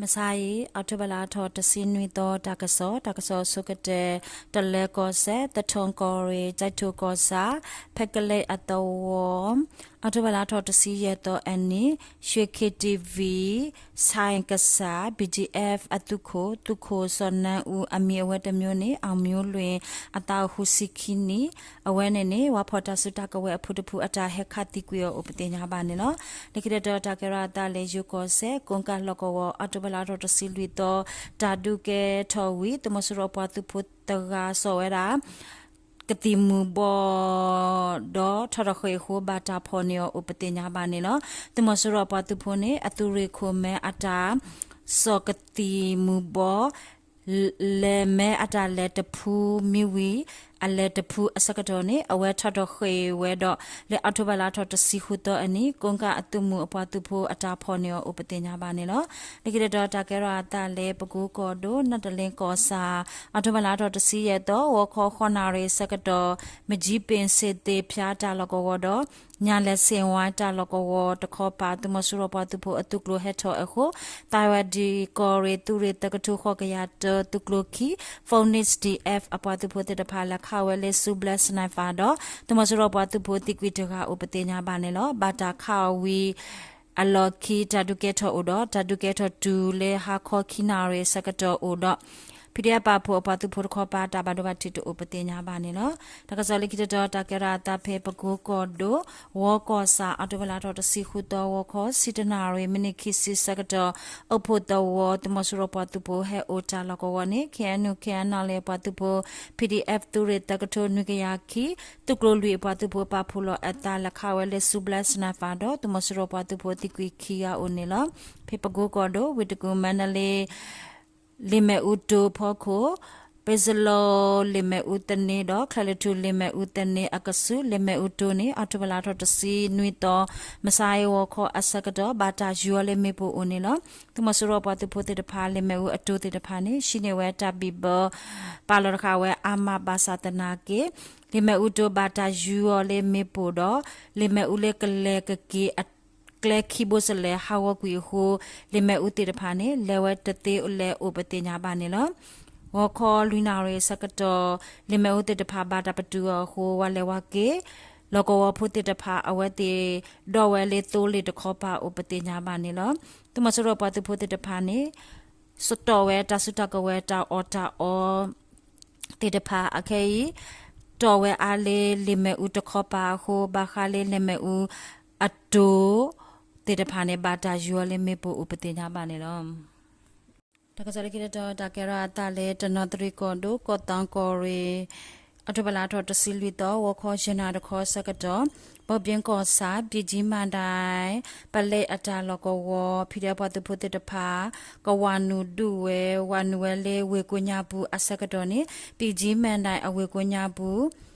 မဆါအံၤ အီးထိဘၢၣ်လါထီၣ်တဆံနွံသီ တၢ်ကစီၣ်, တၢ်ကစီၣ်အဆိကတၢၢ်, တလၢၤကီၢ်စဲၣ်, သထူကီၢ်ရ့ၣ်, ကၠဲးထိၣ်ကီၢ်ဆၣ်, ဖဲကလဲအသဝီ, အီးထိဘၢၣ်လါထီၣ်တဆံယဲၢ်သီအနံၤ, ရွှေ ခ့ၣ်တံၣ်ဝံၣ်, ဆဲကစၢ်, ဘံၣ်ကၠံအ့ၣ် အသုးခိၣ်, သုးခိၣ်စီၤနၢအူ အမံၤအဝဲတမံၤန့ၣ် အောင်မျိုးလွင် အသးအိၣ်ဃုဆံခံနံၣ်, အဝဲန့ၣ်န့ၣ် ဝါဖီၣ်တၢ်စုတၢ်ကဝဲၤအဖုတဖုအတၢ်ဟဲခးသံကွံာ်အီၤအိၣ်ပသ့ၣ်ညါဘၣ်န့ၣ်လီၤ. လၢခံတတီၤတၢ်ကဲထီၣ်အသးလၢယိၤကီၢ်စဲၣ် ကိးကၢ်လီၢ်ကဝီၤ အီးထိဘၢၣ်လါထီၣ်တဆံလွံၢ်သီ တၢ်ဒုးကဲထီၣ်ဝံၤ သုးမီၤစိရိၤအပှၤသုးဖိတဂၤစိာ်ဝဲဒၣ် ကသံၣ်မူၤဘှီး ဒီးထီၣ်ထီၣ်ဃ့ၢ်အဃိဘၣ်တၢ်ဖီၣ်န့ၢ်အီၤအိၣ်ပသ့ၣ်ညါဘၣ်န့ၣ်လီၤ. သုးမီၤစိရိၤအပှၤသုးဖိန့ၣ် အသုးရ့ၣ်ခိၣ်မဲအတၢ်စိာ်ကသံၣ်မူၤဘှီး လဲၤမဲအတၢ်လဲၤတဖုမံဝံၤ အလဲၤတဖုအဆၢကတီၢ်န့ၣ် အဝဲထီၣ်ထီၣ်ဃ့ၢ်ဝဲဒီး လၢအီးထိဘၢၣ်လါထီၣ်တဆံဃုသီအနံၤ ကိးကၢ်အသုးမုၢ်အပှၤသုးဖိအတၢ်ဖီၣ်န့ၢ်အီၤအိၣ်ပသ့ၣ်ညါဘၣ်န့ၣ်လီၤ. လၢခံတတီၤတၢ်ကဲထီၣ်အသးလၢပကိကီၢ်ဒိၣ် နတလ့ကီၢ်ဆၣ် အီးထိဘၢၣ်လါထီၣ်တဆံယဲၢ်သီ ဂီၤခီဃိးနၣ်ရံၣ်အဆၢကတီၢ် မကၠံပ့ၣ်ဆ့ၣ်သ့ၣ်ဖၠါတၢ်လီၢ်ကဝီၤဒီး ညၣ်လဲၤဆ့ၣ်ဝါတၢ်လီၢ်ကဝီၤတခီပၤ သုးမီၤစိရိၤပှၤသုးဖိအသုးကျိၤဟဲထီၣ်အဃိ သးဝဲဒံကီၢ်ရ့ၣ် သုးရ့ၣ်သၢကထိဃိးကယၤတၢ သုးကျိၤခံ Phoenix D F အပှၤသုးဖိသ့ၣ်တဖၣ်လဲၤခးဝဲလၢ ဆူဘျဲ sniper ဒီး သုးမီၤစိရိၤပှၤသုးဖိသံကွံာ်တဂၤအိၣ်ပသ့ၣ်ညါဘၣ်န့ၣ်လီၤ. ဘၣ်တၢ်ခးအီၤဝံၤ အလီၢ်ခံတၢ်ဒုးကဲထီၣ်အိၣ်ဒီး တၢ်ဒုးကဲထီၣ်တုၤလၢဟါခီခံနၣ်ရံၣ်အဆၢကတီၢ်အိၣ်ဒီး ဖံးဒဲးပာ်ဖှိၣ်အပှၤသုးဖိတခီပၤ တၢ်ဘၣ်ဒိဘၣ်ထံးတအိၣ်ပသ့ၣ်ညါဘၣ်န့ၣ်လီၤ. တၢ်ကစီၣ်လၢခံတတီၤ တၢ်ကဲထီၣ်အသးဖဲပကိကီၢ်ဒိၣ် ဝီကီၢ်ဆၣ် အီးထိဘၢၣ်လါထီၣ်တဆံဃုသီ ဂီၤခီဆံတနၣ်ရံၣ် မံးနံးခံဆံဆၢကတီၢ် အိၣ်ဖှိၣ်သဝီ သုးမီၤစိရိၤပှၤသုးဖိဟဲအိၣ်တၢ်လီၢ်ကဝီၤန့ၣ် K N U K N L A အပှၤသုးဖိ P D F သုးရ့ၣ်သၢကထိနွံကယၤခံ သုးကျိၤလွံၢ်အပှၤသုးဖိပာ်ဖှိၣ်လီၤအသး လဲၤခးဝဲလၢ ဆူဘျဲ sniper ဒီး သုးမီၤစိရိၤပှၤသုးဖိသံကွံာ်ခံဂၤအိၣ်န့ၣ်လီၤ. ဖဲပကိကီၢ်ဒိၣ် ဝ့ၢ်တကူၣ် မါဒလ့ လ့ၣ်မဲာ်အူတိၤဖီခိၣ် ပ့စလီၤလ့ၣ်မဲာ်အူသန့ဒီး ချၢၣ်လွံၢ်ထူၣ်လ့ၣ်မဲာ်အူသန့အကဆူး လ့ၣ်မဲာ်အူတိၤန့ၣ် အီးထိဘၢၣ်လါထီၣ်တဆံနွံသီ မဆါအံၤဂီၤခီအဆၢကတီၢ် ဘၣ်တၢ်ယူၤအီၤလၢမ့ၣ်ပိၢ်အိၣ်န့ၣ်လီၤ. သုးမီၤစိရိၤပှၤသုးဖိသ့ၣ်တဖၣ် လ့ၣ်မဲာ်အူအတိၤသ့ၣ်တဖၣ်န့ၣ် ဟံးန့ၢ်ဝဲတၢ်ဘံၣ်ဘၢ ပာ်လီၤတဃာ်ဝဲ အါမး ဘၣ်ဆၣ်သနာ်က့ လ့ၣ်မဲာ်အူတိၤဘၣ်တၢ်ယူၤအီၤလၢမ့ၣ်ပိၢ်ဒီး လ့ၣ်မဲာ်အူလၢကလဲၤကက့ၤအကျဲခံဘိစလဲၤဟးဂီၤကွံာ်အဃိ လ့ၣ်မဲာ်အူသ့ၣ်တဖၣ်န့ၣ် လဲၤဝဲတသ့လၢၤအိၣ်ပသ့ၣ်ညါဘၣ်န့ၣ်လီၤ. ဂီၤခီလွံၢ်နၣ်ရံၣ်အဆၢကတီၢ် လ့ၣ်မဲာ်အူသ့ၣ်တဖၣ်ဘၣ်တၢ်ပတုာ်အီၤအဃိ ဝၤလဲၤဝၤက့ၤ လီၢ်ကဝီၤဖိသ့ၣ်တဖၣ် အဝဲသ့ၣ်ဒီးဝဲလၢသိလ့ၣ်တခီပၤအိၣ်ပသ့ၣ်ညါဘၣ်န့ၣ်လီၤ. သုးမီၤစိရိၤပှၤသုးဖိသ့ၣ်တဖၣ်န့ၣ် စတီၣ်ဝဲတၢ်စုတၢ်ကဝဲၤတၢ်အီၣ်တၢ်အီ သ့ၣ်တဖၣ်အခဲအံၤ တီၣ်ဝဲအါလၢလ့ၣ်မဲာ်အူတခီပၤအဃိ ဘၣ်ဃးလၢလ့ၣ်မဲာ်အူအတိၤသ့ၣ်တဖၣ်န့ၣ် ဘၣ်တၢ်ယူၤအီၤလၢမ့ၣ်ပိၢ်အိၣ်ပသ့ၣ်ညါဘၣ်န့ၣ်လီၤ. တၢ်ကစီၣ်လၢခံတတီၤ တၢ်ကဲထီၣ်အသးလၢတနီသရံၣ်ကီၢ်ဒိၣ် ကီၢ်သီကီၢ်ရ့ၣ် အီးထိဘၢၣ်လါထီၣ်တဆံလွံၢ်သီ ဂီၤခီယဲၢ်နၣ်ရံၣ်တခီအဆၢကတီၢ် ဘီဘ့ကီၢ်ဆၣ် ပံၣ်ကၠံမၣ်ဒၣ် ပလဲအတၢ်လီၢ်ကဝီၤ ဖံးဒဲးပှၤသုးဖိသ့ၣ်တဖၣ် ကဝးနုာ်ဒုးဝဲ ဝးနုာ်ဝဲလၢဝ့ၢ်ကိးညါပူၤအဆၢကတီၢ်န့ၣ် ပံၣ်ကၠံမၣ်ဒၣ်အဝ့ၢ်ကိးညါပူၤ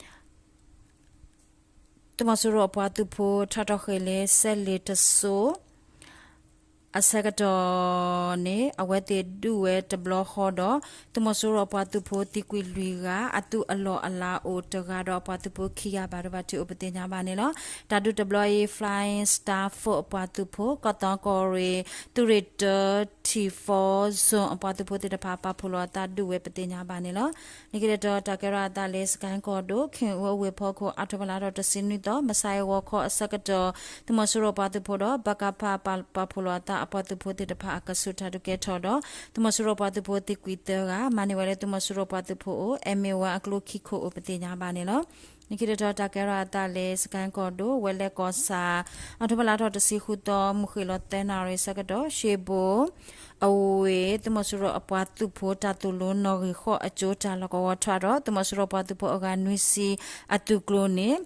သုးမီၤစိရိၤအပှၤသုးဖိထီၣ်ထီၣ်ဃ့ၢ်လၢ စဲးလ့ၣ်တစိၤ အဆၢကတီၢ်န့ၣ် အဝဲသ့ၣ်ဒုးဝဲတဘျီဃီဒီး သုးမီၤစိရိၤအပှၤသုးဖိသံကွံာ်လွံၢ်ဂၤ အသုးအလီၢ်အလၤအိၣ်တဂၤဒီးအပှၤသုးဖိခံဂၤဘၣ်ဒိဘၣ်ထံးအိၣ်ပသ့ၣ်ညါဘၣ်န့ၣ်လီၤ. တၢ်ဒုးတဘျီအံၤ Flying Star Force အပှၤသုးဖိ ကီၢ်သီကီၢ်ရ့ၣ် သုးရ့ၣ်တၢ T four Zone အပှၤသုးဖိသ့ၣ်တဖၣ်ပာ်ဖှိၣ်လီၤအသးဒုးဝဲပသ့ၣ်ညါဘၣ်န့ၣ်လီၤ. လၢခံတတီၤ တၢ်ကဲထီၣ်အသးလၢ စကဲၣ်ကီၢ်ဒိၣ် ခ့ၣ်အူအဝ့ၢ်ဖီခိၣ် အီးထိဘၢၣ်လါထီၣ်တဆံနွံသီ မဆါအံၤဂီၤခီအဆၢကတီၢ် သုးမီၤစိရိၤပှၤသုးဖိဒီး ပကဖ ပာ်ဖှိၣ်လီၤအသးအပှၤသုးဖိသ့ၣ်တဖၣ်အကဆူး တၢ်ဒုးကဲထီၣ်ဒီး သုးမီၤစိရိၤပှၤသုးဖိသံကွံာ်သၢဂၤ မၤန့ၢ်ဝဲလၢသုးမီၤစိရိၤပှၤသုးဖိအိၣ် M A one အကျိခံခိၣ်အိၣ်ပသ့ၣ်ညါဘၣ်န့ၣ်လီၤ. လၢခံတတီၤ တၢ်ကဲထီၣ်အသးလၢ စကဲၣ်ကီၢ်ဒိၣ် ဝဲလဲကီၢ်ဆၣ် အီးထိဘၢၣ်လါထီၣ်တဆံဃုသီ မုၢ်ဃ့ၢ်လီၤသၢနၣ်ရံၣ်အဆၢကတီၢ် ရှ့ဘိၣ် အဝ့ၢ် သုးမီၤစိရိၤအပှၤသုးဖိတၢ်သိၣ်လိနီၣ်ဂံၢ်ဃိးအကၠိတၢ်လီၢ်ကဝီၤထီၣ်ဒီး သုးမီၤစိရိၤပှၤသုးဖိအဂၤနွံဆံအသုးကျိၤန့ၣ်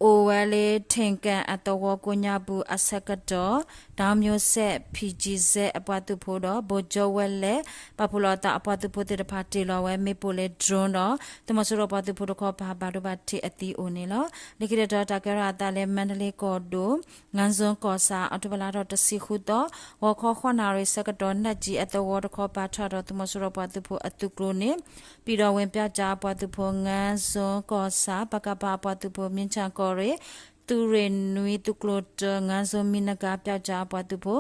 အိၣ်ဝဲလၢ ထ့ၣ်ကၣ်အသဝီကိးညါပူၤအဆၢကတီၢ် ဒီမျိုးဆက် P G Z အပှၤသုးဖိဒီး ဘိၣ်ကၠီဝဲလဲၣ် ပာ်ဖှိၣ်လီၤအသးအပှၤသုးဖိသ့ၣ်တဖၣ်တ့ၢ်လီၤဝဲမ့ၣ်ပိၢ်လၢ drone ဒီး သုးမီၤစိရိၤပှၤသုးဖိတခီပၤဘၣ်ဒိဘၣ်ထံးအသံအိၣ်န့ၣ်လီၤ. လၢခံတတီၤ တၢ်ကဲထီၣ်အသးလၢ မါဒလ့ကီၢ်ဒိၣ် ငါးစုံကီၢ်ဆၣ် အီးထိဘၢၣ်လါထီၣ်တဆံဃုသီ ဂီၤခီဃိးနၣ်ရံၣ်ဆၢကတီၢ် နၢ်ကၠံအသဝီတခီပၤထီၣ်ဒီး သုးမီၤစိရိၤပှၤသုးဖိအသုးကျိၤန့ၣ် ပံၣ်ဒီဝ့ၣ်ပျီကၠါအပှၤသုးဖိ ငါးစုံကီၢ်ဆၣ် ပကဖ အပှၤသုးဖိ မ့ၢ်ဆၣ်ကီၢ်ရ့ၣ် သုးရ့ၣ်နွံ သုးကျိၤတၢ ငါးစုံမံနကၤပျီကၠါအပှၤသုးဖိ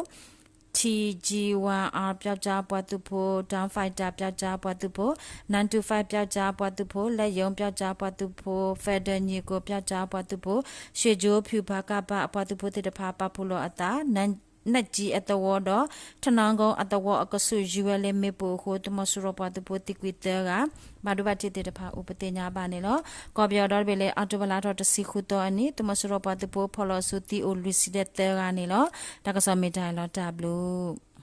T G one R ပျောက်ကျားပှၤသုးဖိ, Down Fighter ပျောက်ကျားပှၤသုးဖိ, Nine two five ပျောက်ကျားပှၤသုးဖိ, လက်ရုံး ပျောက်ကျားပှၤသုးဖိ, Feather ညီကို ပျောက်ကျားပှၤသုးဖိ, ရွှေကြိးဖြူ ပကဖ အပှၤသုးဖိသ့ၣ်တဖၣ် ပာ်ဖှိၣ်လီၤအသး နတ်ကြီး အသဝီဒီး ထနီကုန်း အသဝီအကဆူး ယုၢ်ဝဲလၢမ့ၣ်ပိၢ်အဃိ သုးမီၤစိရိၤပှၤသုးဖိသံကွံာ်သၢဂၤ, ဘၣ်ဒိဘၣ်ထံးသ့ၣ်တဖၣ်အိၣ်ပသ့ၣ်ညါဘၣ်န့ၣ်လီၤ. ကီၢ်ပယီၤဒီတဘ့ၣ်လၢ အီးကထိဘၢၣ်လါထီၣ်တဆံဃုသီအနံၤ သုးမီၤစိရိၤပှၤသုးဖိဖီၣ်လီၤဆူသံအိၣ်လွံၢ်ဆံဒီးသၢဂၤန့ၣ်လီၤ. တၢ်ကစီၣ်မ့ၢ်တၢ်အံၤလီၤ တၢ်ဘျုး